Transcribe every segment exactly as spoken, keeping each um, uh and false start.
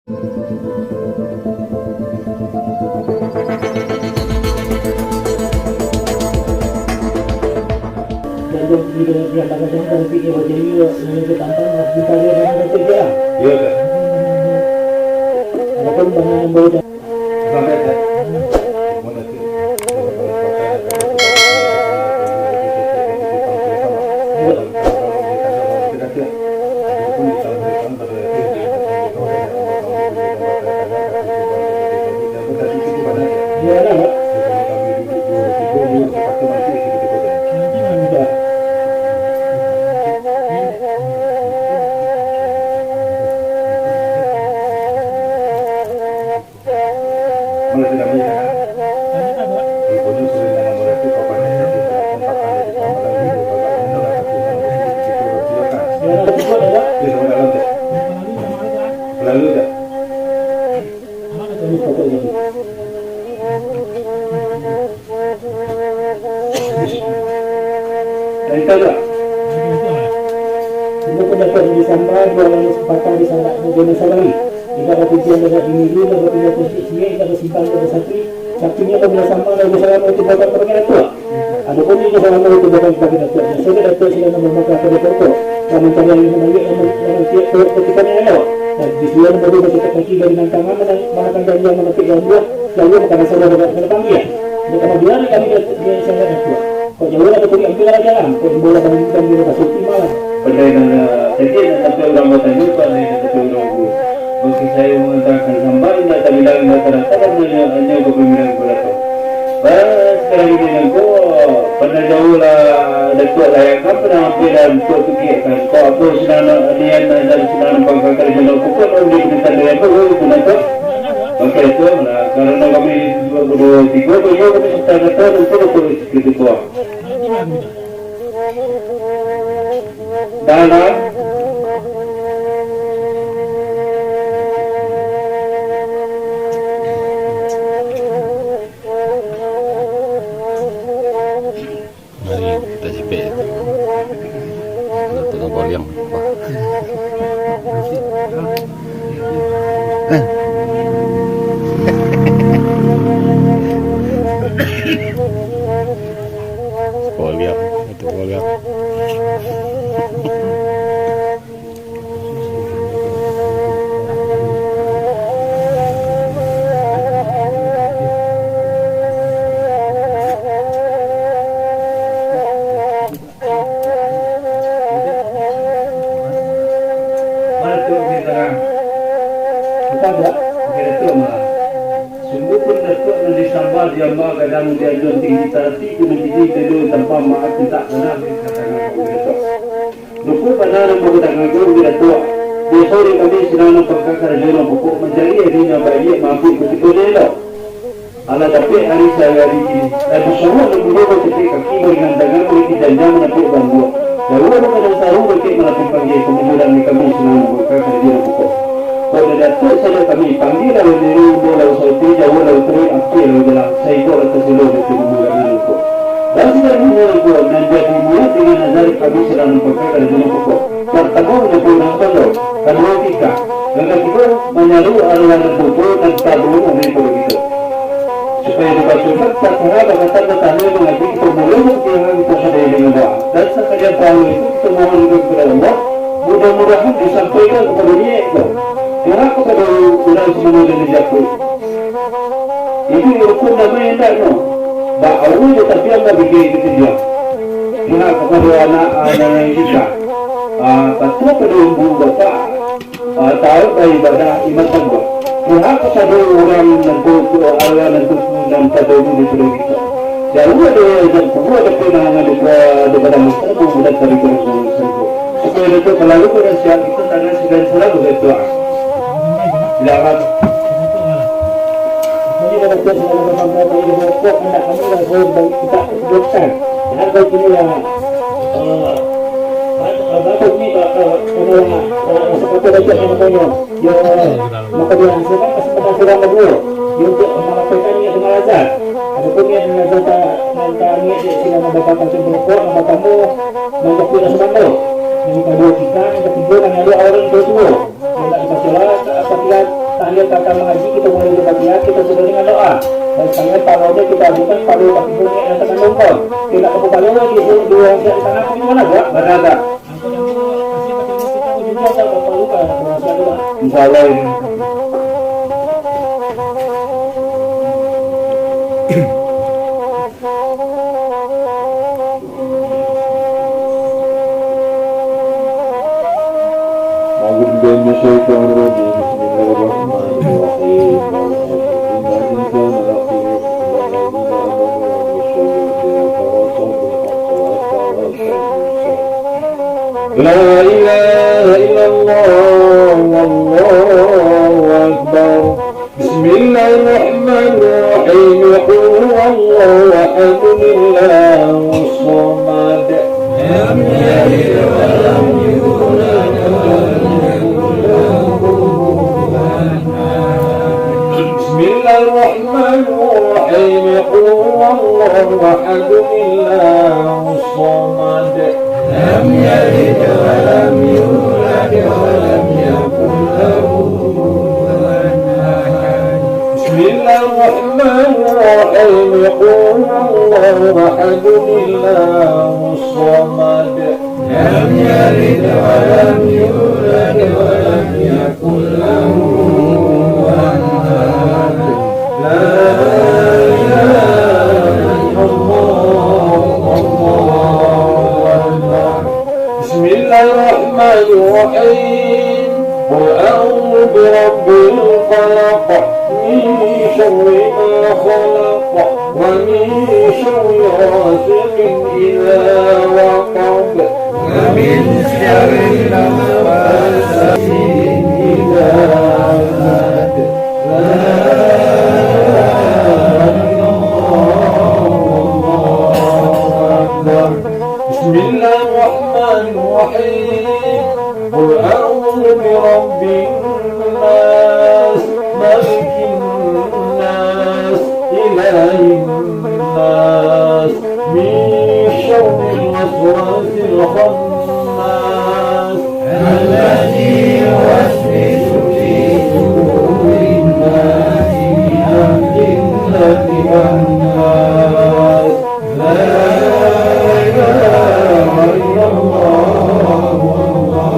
Iyo, Kak. Sampai, Kak. Indak bapindah-pindah, indak basimpang, indak basakti, saktinyo pambilang sambah, indak basambah itu buatan pangin Datuak. Adopun indak basambah itu buatan pangin Datuak, biaso Datuak silakan mamakah pado pokok, ka mancari angin nan baiak, nan, nan tiok pokok ketika nan elok. Dan di sinan baru bacakak kaki dari nan tangah, mana, manakan janji yang manampik dalam buah, lalu makan rasa buah dalam panggia. Indak ka mabiaran kami di, di sinan Datuak. Kok jauah lah Datuak ambil lah jalan, kok imbau lah bangunkan di lokasi malam. Pandai nan, jadi nan sampai urang batanyo, pandai nan sampai urang guru. Bagi sayo mangatakan sambah, indak tabilang, indak tarasa, hanyo, hanyo bapamikiran barato. Bah, sakarang ini nangko, pandai jauah lah Datuak layangkan, pandai ampia lah Datuak pikirkan. Kok apo sinan nian, nan dari sinan pangka karajo nan pokok, nan di panitahan dari ambo, itu nangko. Oke, itu lah, karano kami duo puluah tigo, baiyo kami serta kata, nangko Datuak. Gitu, Tuan. Dalam. Mari kita sipek. Kita tengah boliang. Wah. Boliang, itu boliang. Baratuk di tarang. Bukan, Pak? Baratuk malah. Sungguahpun Datuak nan disambah, diamba gadang di anjuang tinggi, tarati gunung tinggi, dulu tanpa maaf, mintak tanah di tangah Datuak. Dukuang bana nan bagadang agung di Datuak. Biaso dek kami sinan nan pangka karajo nan pokok, mancari ari nan baiak, maambiak kutiko nan elok. Alah dapek ari sahari kini, lai basohok nan mudo, bacapek kaki baringan tangan, balaki janjang manampik bambuak. Jauah nan padang saru, dakek malapeh panggia, pamujuran di kami sinan nan pangka karajo nan pokok. Kok dari Datuak sajo kami, panggia lah baliau, imbau lah usauti, jauah lah utari, ampia lah bajalan, sainggo lah tasilo di tengah malam nangko. Dan sakali nangko, nan jadi niat dengan nazar kami sinan nan pangka karajo nan pokok. Partamo, manyapu urang tongga, kaduo tikah, nan katigo, manyaru arwah nan tuo nan tabunuah dari pado kito. Supayo dibacokan takara bakatan batando mangaji kito, mulai dari pihak kito sadai dengan doa, dan sakalian pahala itu kito mohon juga kepada Allah, mudah-mudahan disampaikan kepada niat ko, pihak kepada urang sumando dan dijapuik. Iduik rukun damai andaknyo, bak awak jo tapiang babingkai katidiang. Pihak kapado anak, ah, nan nikah, ah, patuah pado ibu bapak, ah, taat baibadah iman tangguah. Pihak kapado urang nan tuo, ah, nan tuo nan tadulu di pado kito. Jauah dari azab kubua, tapi nan di, di padang mahsyar, budak dari gunung sarugo. Supayo Datuak salalu barasiah kito, tangan sigan salalu berdoa. Silakan. Jadi, kalau kita sudah bersampai tadi di pokok, hendak kami lah, saya bagi kita buatkan. Harga kini lah, eh, berapa ini, Pak, eh, ini lah, eh, sepatu lecet yang namanya. Yo, maka dia hasilkan kesempatan surang kedua. Dia untuk menyampaikan niat dengan lazat. Adapun niat dengan lazat tak, tak niat di sini membakar kacang berokok, membakar mu, menjepit rasa bangga. Yang kedua kita, yang ketiga, mengalir orang tua-tua. Yang tak dipakai lah, tak pakai lah. Tahiyat pertama ngaji, kita mulai dengan Fatihah, kita sudah dengan doa. Dan sekarang pahalanya kita berikan kepada orang tua yang telah meninggal. Kita tak perlu pahala di, di, di orang yang di tanah, tapi mana buat? Berada. Insya Allah ini. أعوذ بالله من الشيطان الرجيم. بسم الله الرحمن الرحيم. إن الإنسان لفي خسر إلا الذين آمنوا وعملوا الصالحات وتواصوا بالحق وتواصوا بالصبر. لا إله إلا الله والله أكبر. بسم الله الرحمن الرحيم. قل هو الله أحد، الله الصمد. لم يلد ولم يولد ولم يكن له كفوا أحد. بسم الله الرحمن الرحيم. قل هو الله أحد، الله الصمد. لم يلد ولم يولد ولم يكن له كفوا أحد. بسم الله الرحمن الرحيم. قل هو الله أحد، الله الصمد. لم يلد ولم يولد ولم يكن له كفوا أحد. لا إله إلا الله. الله أكبر. بسم الله الرحمن الرحيم. قل أعوذ برب الفلق. من شر ما خلق. ومن شر غاسق إذا وقب. ومن شر النفاثات في العقد. إذا عقد. لا إله إلا الله. الله أكبر. بسم الله الرحمن الرحيم. قل أعوذ برب الناس، ملك الناس، إله الناس، من شر الوسواس الخناس، الذي يوسوس في صدور الناس من الجنة والناس. لا إله إلا الله. الله أكبر.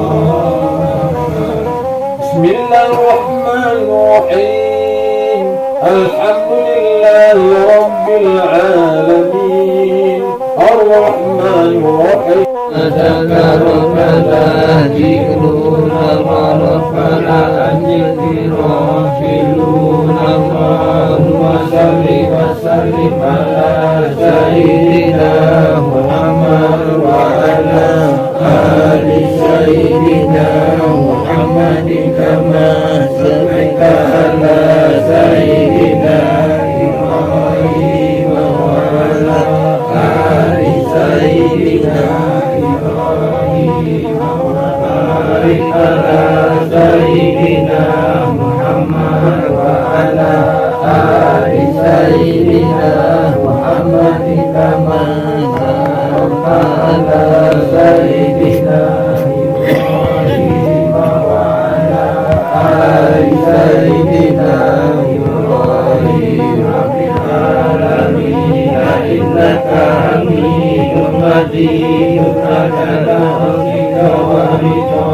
بسم الله الرحمن الرحيم. الحمد لله رب العالمين. الرحمن الرحيم. ذكرك ذاكرون وغفل عن ذكر غافلون. اللهم صل وسلم على سيدنا محمد وعلى آل سيدنا محمد كما صليت على سيدنا إبراهيم وعلى آل سيدنا إبراهيم وبارك على سيدنا محمد وعلى آل سيدنا محمد كما باركت على سيدنا إبراهيم وعلى آل سيدنا إبراهيم في العالمين إنك حميد مجيد. عدد خلقك ورضا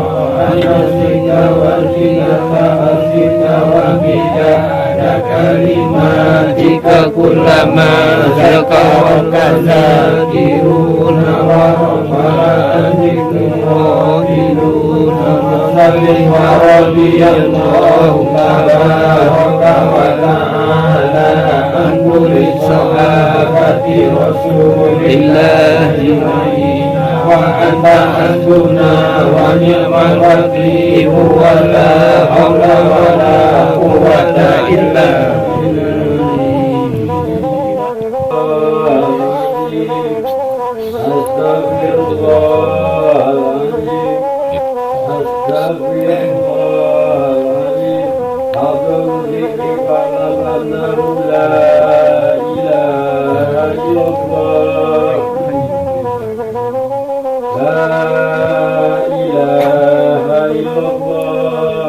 نفسك وزنة عرشك ومداد كلماتك. كلما ذكرك الذاكرون وغفل عن ذكر غافلون. وسلم ورضي الله تبارك وتعالى عن كل صحابة رسول الله أجمعين. وأنت حسبنا ونعم الوكيل، ولا حول ولا قوة إلا بالله. أستغفر الله العظيم. أستغفر الله العظيم. أعوذ بك من لا إله إلا الله. لا إله إلا الله.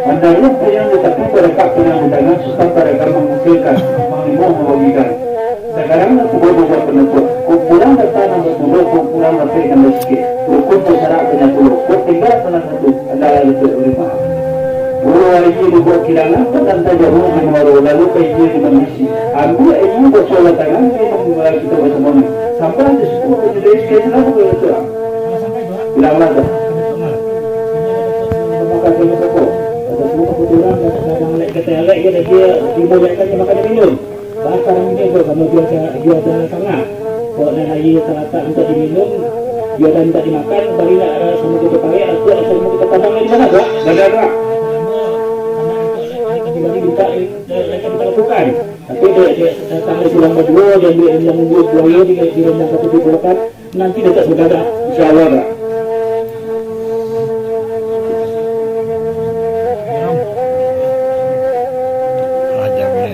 Mandayuang pilihan di tapi, tarekak pilihan di tangan, susah tarekak mangukilkan, mangimbau mambagikan. Sakarang nak kubuah bubuak panatuak, kumpulan data nan batulo, kumpulan rapek nan basikik, rukun pusara banyak pulo, kok tinggal salah satu, adalah Datuak Ulima. Guru aji dibuat kilangan, patang tajauah di muaro, lalu ka inyo di mangisi. Ambiak inyo basualah tangan, di manggalah kito basamo ni. Sambah di suku, di desa, selalu berdoa. Bilang lah tu. Terima kasih, Mas Eko. Ada semua kebetulan, ada kadang naik kereta elek, dia, dia, dia bolehkan dia makan minum. Bahkan ini tu, kalau dia ada, dia ada tangah. Kalau nan aia talatak untuak diminum, dia ada mintak dimakan, bari nak, eh, samo kito parik, atau samo kito tabang di mana, Kak? Bada, Kak. Bari mintak, eh, eh, mintak lakukan. Tapi dia, dia datang dari tulang baduo, dia ambil, dia ambil buaya di, di rendang satu di bulakan. Nanti dekat saudara. Insya Allah, Kak.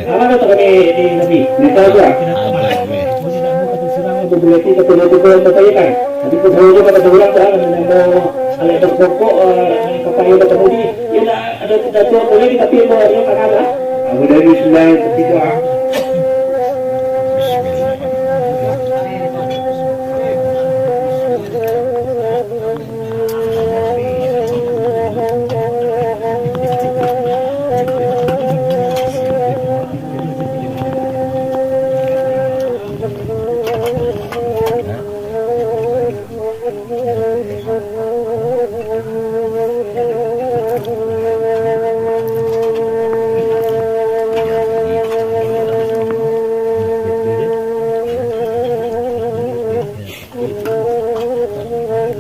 Aman atau kami di Nabi? Insya Allah. Aman. Jadi, nak buka tu serang, boleh kita perlu tu pun bertanyakan. Tapi, tu saya juga kata orang, Kak, nak nambah alat bas pokok, eh, nak kapal yang berkemudi. Dia nak Ada pidato boleh, tapi yang bawa dia tak ada. Abu Dhabi Sembilan Ketiga.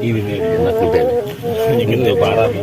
Ini nih, enak juga nih. Ini gitu parah nih.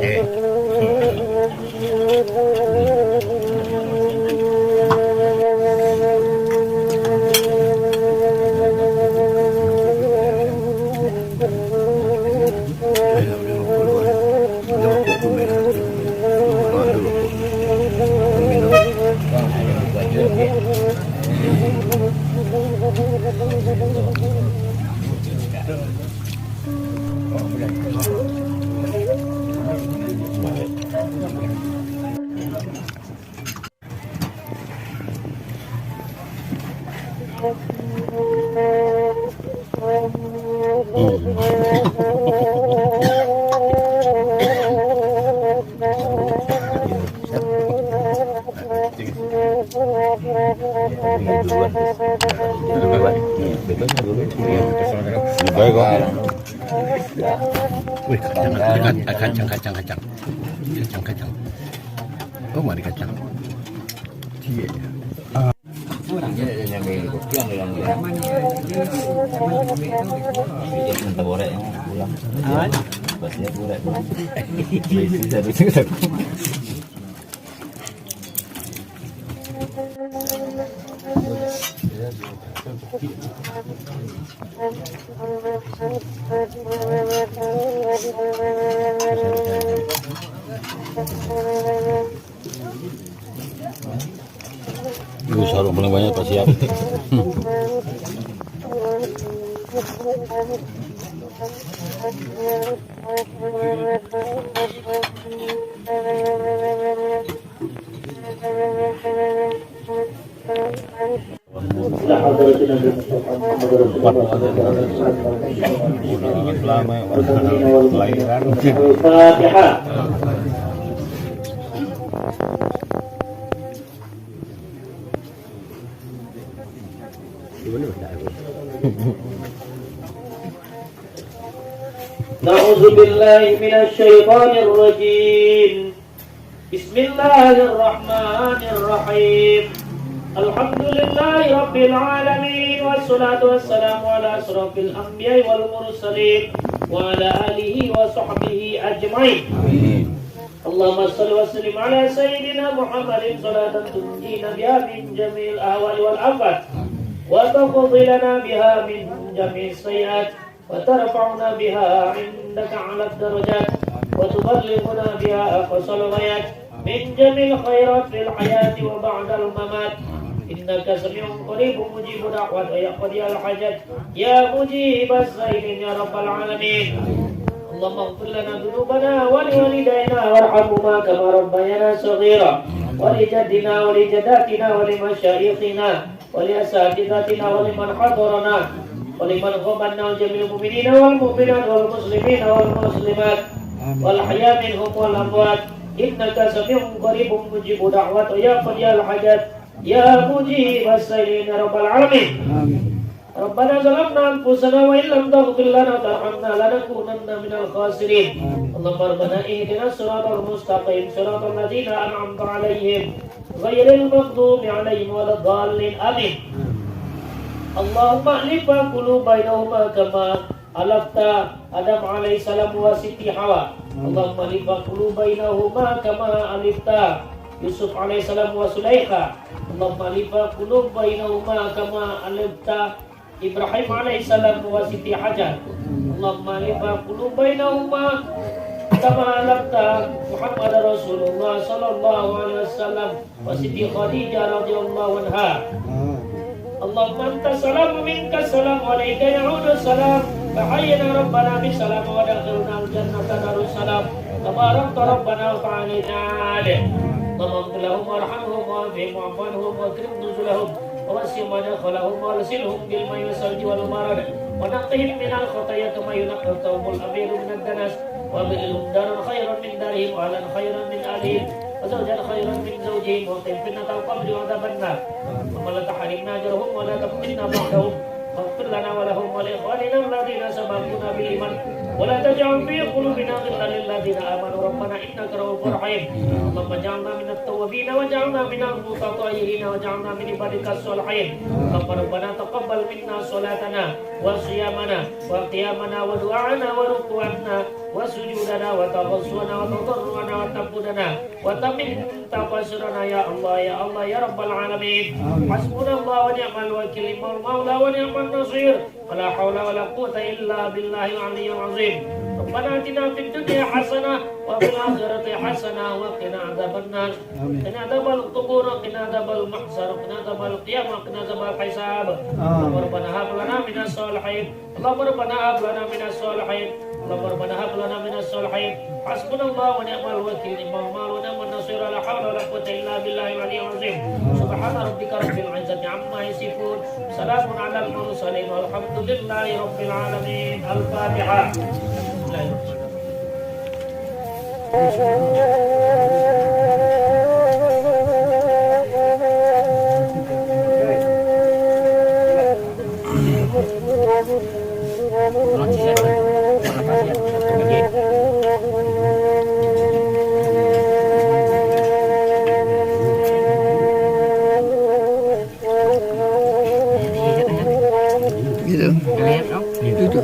Wih, kacang, kacang, kacang, kacang, kacang. Kacang, kacang. Oh, mari kacang. Cie. Ini sarung paling banyak, Pak, siap. Al-Fatihah. Na'udzubillahi minasyaitonirrajim. Bismillahirrahmanirrahim. Alhamdulillahirabbil alamin, wassalatu wassalamu ala asyrafil anbiya'i wal mursalin, wa ala alihi wa sahbihi ajmain. Amin. Allahumma shalli wa sallim ala sayyidina Muhammadin, salatan tunjina biha min jami'il ahwali wal afat, wa taqdi lana biha min jami'is sayyi'at, wa tarfa'una biha indaka a'lad darajat, wa tuballighuna biha aqsal ghayat min jami'il khairat fil hayati wa ba'dal mamat. Innaka sami'un qaribun mujibud da'wat wa ya qadiyal hajat, ya mujibas sa'ilin, ya rabbal alamin. Allahumma ighfir lana dzunubana wa liwalidaina warhamhuma kama rabbayana shaghira, wa li jaddina wa li jaddatina wa li masyaikhina wa li asatizatina wa liman hadarana wa liman ghaba anna, wa jami'il mu'minina wal mu'minat wal muslimina wal muslimat, amin, wal ahya minhum wal amwat, innaka sami'un qaribun mujibud da'wat, ya qadiyal hajat, ya mujibas sa'ilin, ya rabbal alamin. Amin. Rabbana zalamna anfusana wa illam taghfir lana wa tarhamna lanakunanna minal khasirin. Amin. Allahumma rabbana ihdinas siratal mustaqim, siratal ladzina an'amta 'alaihim, ghairil maghdubi 'alaihim waladdallin. Amin. Allahumma alif qulubainahuma kama alafta Adam alaihissalam wa Siti Hawa. Amin. Allahumma alif qulubainahuma kama alifta Yusuf alaihissalam wa Sulaikha. Allahumma alif qulubainahuma kama alafta Ibrahim alaihissalam wa Siti Hajar. Allahumma alif qulubainahuma kama alafta Muhammad Rasulullah sallallahu alaihi wasallam wa Siti Khadijah radhiyallahu anha. Allahumma antas salam wa minkas salam wa ilaika ya'udus salam. Fa hayyina rabbana bis salam wa adkhilnal jannata darus salam. Tabarakta rabbana wa ta'ala. Allahumma ighfir lahum warhamhum wa'afihim wa'fu anhum wa akrim nuzulahum. ووسع مدخلهم وأغسلهم بالماء والثلج والبرد ونقهم من الخطايا كما ينقى الثوب الأبيض من الدنس وأبدلهم دارا خيرا من دارهم وأهلا خيرا من أهلهم وزوجا خيرا من زوجهم وقهم فتنة القبر وعذاب النار. اللهم لا تحرمنا أجرهم ولا تفتنا بعدهم واغفر لنا ولهم ولإخواننا الذين سبقونا بالإيمان ولا تجعل في قلوبنا غلا للذين آمنوا ربنا إنك رؤوف رحيم. اللهم اجعلنا من التوابين واجعلنا من المتطهرين واجعلنا من عبادك الصالحين. اللهم ربنا تقبل منا صلاتنا وصيامنا وقيامنا ودعاءنا وركوعنا وسجودنا وتوسلنا وتضرعنا وتعبدنا وتمم تقصيرنا يا الله يا الله يا رب العالمين. آمين. حسبنا الله ونعم الوكيل، نعم المولى ونعم النصير. ولا حول ولا قوة إلا بالله العلي العظيم. ربنا آتنا في الدنيا حسنة وفي الآخرة حسنة وقنا عذاب النار. آمين. قنا عذاب القبور، قنا عذاب المحشر، قنا عذاب القيامة، قنا عذاب الحساب. آمين. ربنا هب لنا من الصالحين. اللهم ربنا هب لنا من الصالحين. اللهم ربنا هب لنا من الصالحين. حسبنا الله ونعم الوكيل، نعم المولى ونعم النصير، لا حول ولا قوة إلا بالله العلي العظيم. سبحان ربك رب العزة عما يصفون. سلام على المرسلين والحمد لله رب العالمين. الفاتحة. Gitu.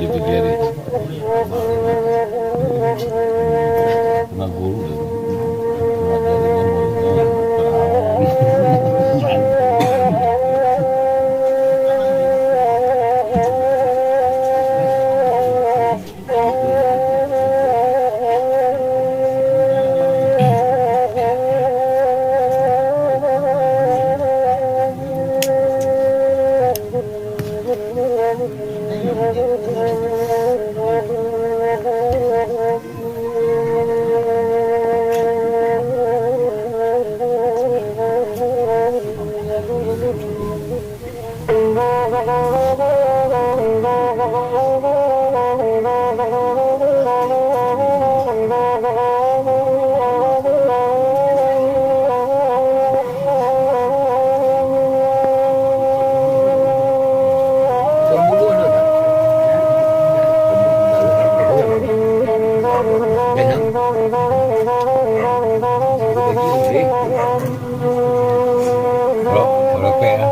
Itu. Tengah guru dah tu. Tengah guru dah tu. Rokok, rokok ya.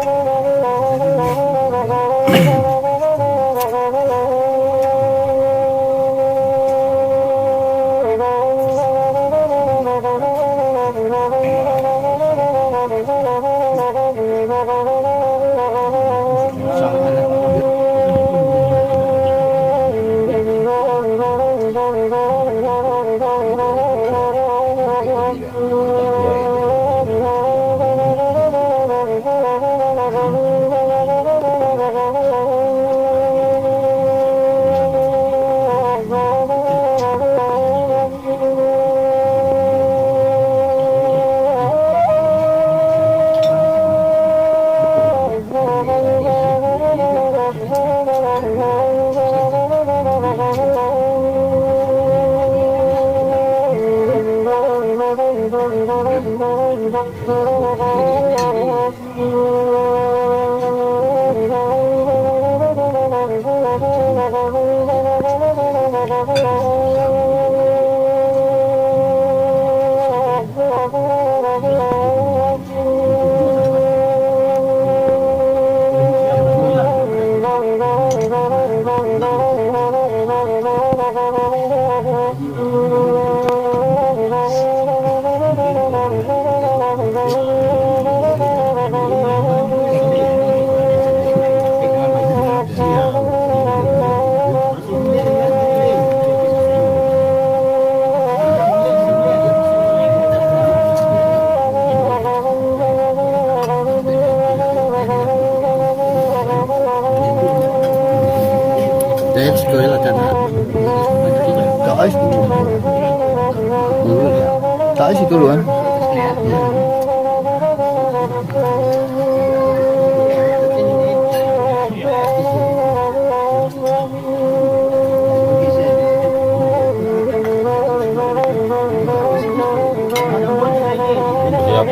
Tak ais dulu, kan? Siap.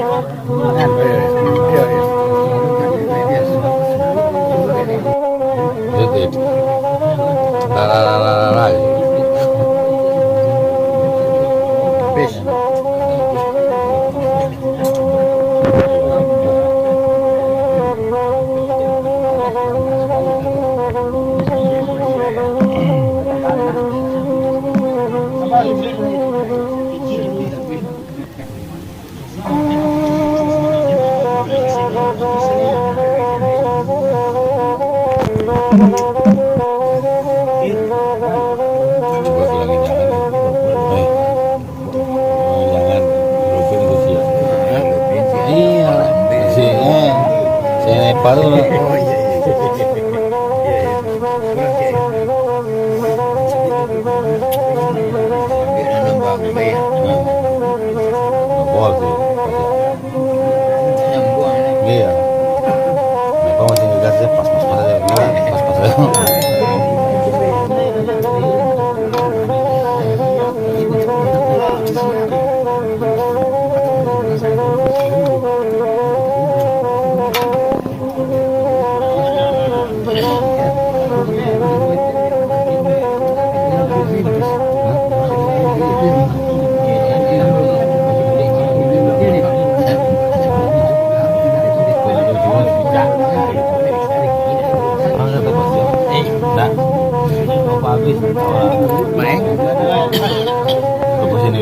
Iyo, iyo. Iyo, iyo. Lah, lah, lah, lah, lah, lah. Peace. Jangan. Iyo. Si, eh. Si Nepal tu. Oh, iyo, iyo. Iyo, iyo. Kurang kek. Ambil dalam bang, baik. Hmm. Apa tu? Iyo. Memang masih ngegas ya, pas-pas-pas aja. Pas-pas aja.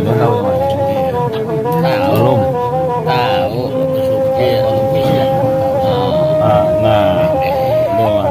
Tahu yang mana? Tahu. Belum. Tahu. Iya. Ah, nah. Belum.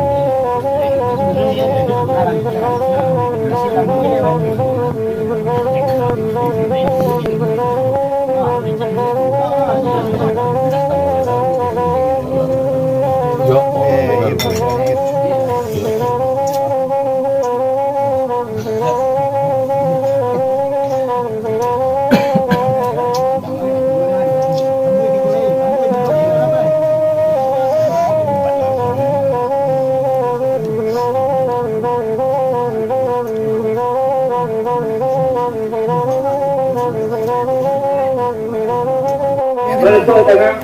Baletok tangan.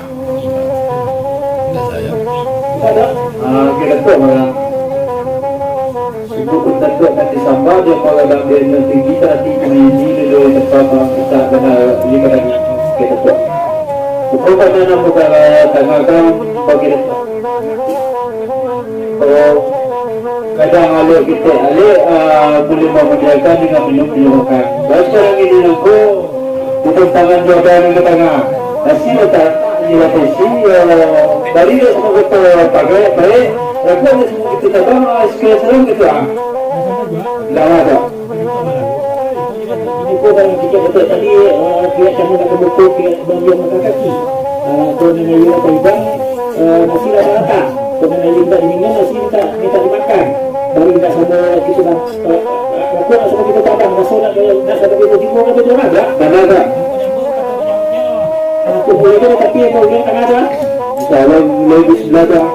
Ah, okey, letak tangan. Sungguh pun tantuak nan disambah, jo pagadang di nan tinggi, tati tinggi, di luar tempat, bang, kita kena, ini kena, okey, letak. Bukan pada nak buka tangan, bang, bagi letak. Oh, kadang alek kitek alek, ah, buliah mamudiakan dengan minum, minum makan. Baik, sekarang ini nangko, di tangan dua belah nan ka tangah. Nasi letak di lapisi, ah, dari dek semua kota pagai, baik. Lakukan dek semua kita cabang, ah, sekian salam kita, ah. Dah lah, dah. Ini ko barang kito batua tadi, eh, pihak tamu nak babuko, pihak bagian makan kaki. Eh, ko nan ayu lah taibang, eh, nasi lah tarata. Ko nan ayu mintak diminum, nasi mintak, mintak dimakan. Baru indak samo kito nak, eh, eh, nak samo kito tabang, raso nak, nak samo kito tibo, kan batua lah, kan? Bana, Kak. Aku boleh tu, tapi kau ingat tangah tu, ah. Insya Allah, mulai di sebelah tu, ah.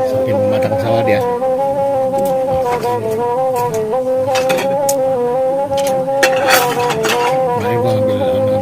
Sampai mematang sawah dia. Mari gua ambil, ambil.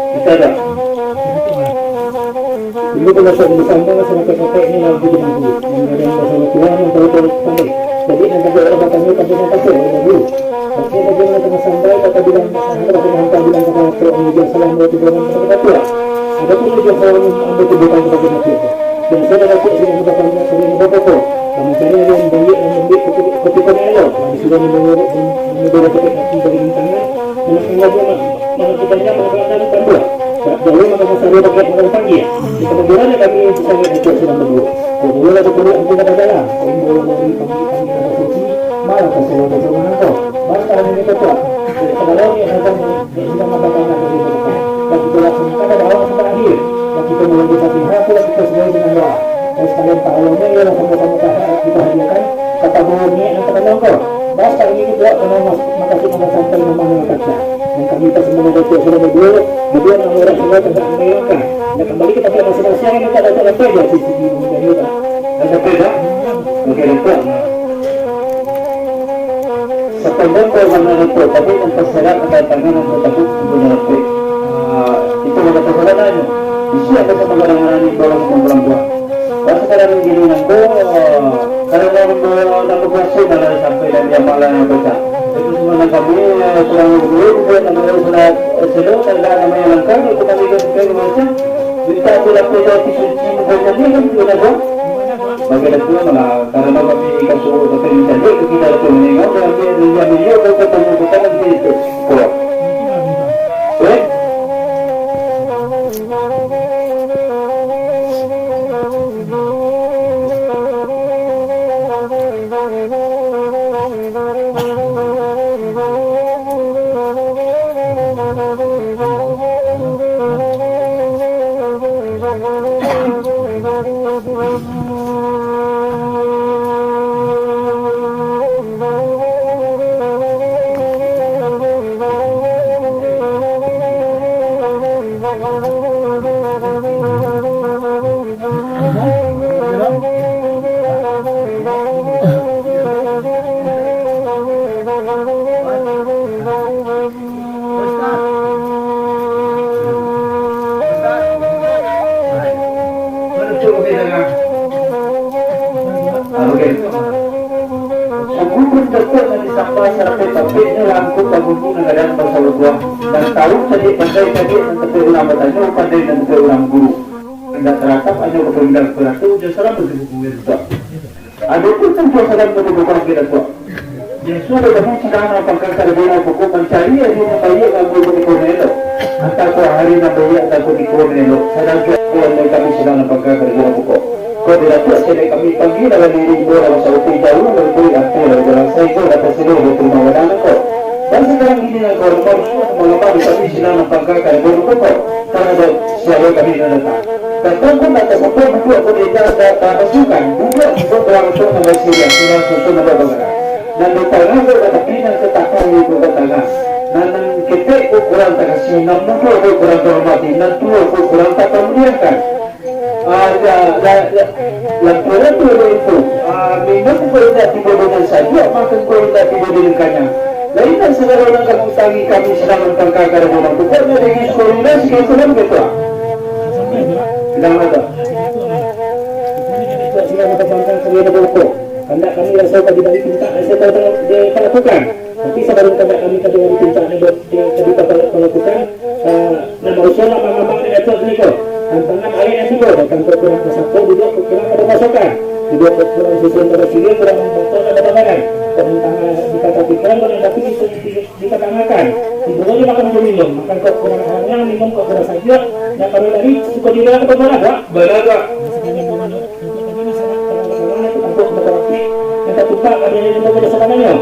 Kita dah. Dulu kalau tak disambung, sama kakek ni lagi dengan dulu. Yang ada yang pasal Tuhan, yang tahu tahu pandai. Jadi, yang kata orang batanyo, tapi yang kata orang dulu. Tapi, bagi yang tengah sampai, kata bilang, ada pun yang tahu bilang, kata orang yang salah, mau tiga orang kata kata. Ada pun yang salah, yang ambil kebutuhan kepada mati. Dan saya dah dapat sini, kata orang yang sering berapa. Kamu cari yang baik, yang ambil kopi, kopi kau ni, Allah. Yang disuruh menunggu, menunggu, menunggu, menunggu, menunggu, menunggu, Mano kitanya manggalakkan tambua, dak jauah manggalakkan saro bakeh manggalakkan panggia. Di kabuburan yang kami sangat ikut sedang berdua. Kok dulu lah dulu aku kata jalan, kok imbau lah dari panggia panggia kata suci, malah tak selalu betul mangangkau. Bangsa ini betul, dari segala ni yang akan dari sedang apa kata dari betul. Dan kita laksanakan dari awal sampai akhir. Dan kita mulai di Fatihah, pula kita semua dengan doa. Dan sekalian Pak Ulama ialah sama-sama kita hadiahkan, kata bahwa niat yang terkenal kau. Bas kami ni buat kena mas-, makasih pada sampai memang yang kerja. Dan kami tak semua dari tu sudah berdua, berdua nak orang semua tegak melayangkan. Dan kembali ke tempat masing-masing yang minta dapat apa dia sisi di dunia ni, tak? Ada beda? Okey, betul. Sependek tu mana itu, tapi yang terserak pada tangan yang bertepuk sempurna rapi. Ah, itu ada persoalan. Isi apa sama kadang-kadang ni, tolong semua buat. Pas sekarang gini nangko, karano nangko kuaso malah sampai dari amalan yang pecah. Itu semua nan kami, eh, kurang dulu, buat nama yang sudah, eh, selo, tanda nama yang langka, dia kembali ke sekian macam, minta tu lapis dari suci, bukan ni kan, gimana tu? Bagi dah tu malah, karano kami kasut, tapi minta duit ke kita tu, ni kan, dia ambil, dia ambil, dia ambil, dia ambil, dia ambil, dia ambil, dia ambil, dia ambil. Eh? Sabukan datuak nan disambah sarapek-papeknyo lah angku pangulu nan gadang basalo buah, nan tahu cadiak pandai cadiak nan tampek urang batanyo, pandai nan tampek urang guru. Indak taratap hanyo kapamilikan paratu jo salam bagi buku. Adopun tujuan salam bagi buku kami datuak. Yang sudah kami sidang nan pangka karajaan pokok mancari hari nan baiak nan buruk di kono elok. Antah ko hari nan baiak nan buruk di kono elok. Sadang ko hari nan kami sidang nan pangka karajaan pokok. Kau di datuak cedek kami pagi dalam diri imbau dalam sauti jauh dari kulit ati dari jalan saigo dapat sini dari terima wadang ko. Dan sekarang ini nan kau rumah rusuh malam di kami sidang nan pangka karajaan pokok. Karena siapa kami nan datang. Datang pun tak tersebut duduk pun tidak ada pasukan. Duduk pun orang tu nama Syria, Syria susun nama bangara. Nan di tangah tu kata pinang ke takah di tu ke tangah. Nan, nan ketek pun kurang takasih, nan muda pun kurang terhormati, nan tua pun kurang tak termuliakan. Ah, ya, ya, ya. Lampu-lampu itu. Ah, minum pun tidak tiba dengan sajuak, makan pun tidak tiba dengan kanyang. Lain nan segala urang kamu tangi kami sedang mantangka karajaan. Pokoknya dengan sekolah ini sekian kurang betul. Sedang ada. Kandak kami raso ka dibari pintak, raso ka di-, dilakukan. Tapi sabalun kandak kami ka dibari pintak, di-, di-, ka dipalakukan, ah, nan barusaha lah mangambang di datuak siko. Tantangan alek nan tibo, datang ka kurang kasapo, duduak ka kurang kada masokan. Duduak ka kurang susun kada siriah, kurang mambantuak kada bangaran. Panantangan dikatapi kurang, tapi di, di, dikatangahkan. Tibo di makan Minum, makan kok kurang hangat, minum kok kurang sajuak, nak kalau dari suko juga ke bawah, Pak? Bana, Pak. Masakan yang mana? Untuk tadi masalah kalau-kalau itu tampuk motor api, yang tertukar ada yang motor sakananyo.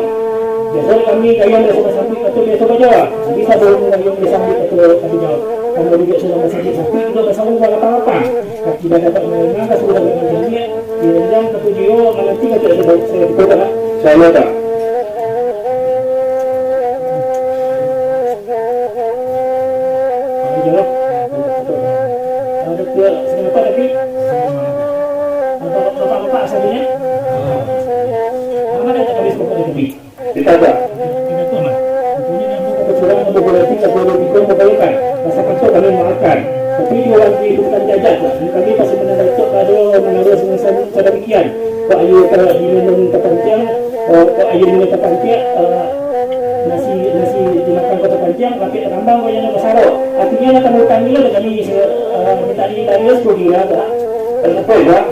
Biaso kami gayung biaso basambuik atau biaso bajawa. Jadi, sabalun gayung basambuik atau tadi jawab, kamu juga sudah basambuik-sambuik, juga basambung balapang-lapang. Kaki dah dapat menengah, sudah dapat menjadi, di ranjang ketujuh, menanti kaki sudah saya dipegang. Saya tak. Kami jawab, ada pihak sependapat tapi bapak-bapak asalnya. Nama ada tak kami sepakat di kami? Kita ada. Tidak tahu, Mas. Mempunyai nama kecurangan, membuat tingkat dua ribu tiga membayangkan. Rasa kantor kami memaafkan. Tapi dua lagi itu bukan jajak, Mas. Kami pasti menandakan kepada mengaruh semasa sedemikian. Kok ayu kalau diminum terpanjang, eh, kok ayu minum terpanjang, eh, nasi, nasi dimakan kok terpanjang, lapik terambang kok yang besar. Artinya, nak kamu utang gila dengan ini, eh, minta di dari sepuluh gila, tak? Sampai, tak?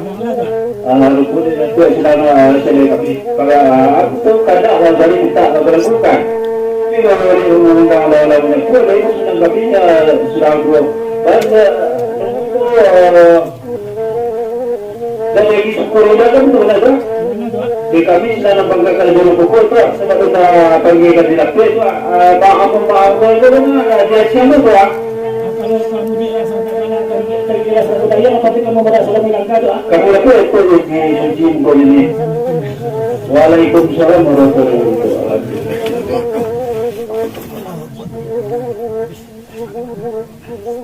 Ah, rukun ni nanti selama saya kami. Kalau, ah, tu kadang lah dari minta kalau bukan. Tapi kalau dari undang-undang lawan punya pun, itu senang kami, ah, sudah dua. Banyak, eh, Dan lagi syukur udah kan tu lah tu. Di kami sudah nampak kakak juru pokok tu, sebab tu dah panggil kami lapik tu, ah, maaf, maaf, maaf, tu kan, ah, dia siapa tu, ah? Kalau kamu di rasa tak kalah, kami tak kira satu daya, tapi kamu berasa lebih langka tu, ah. Kamu lapik tu di, di suci muka ini. Waalaikumsalam warahmatullahi wabarakatuh.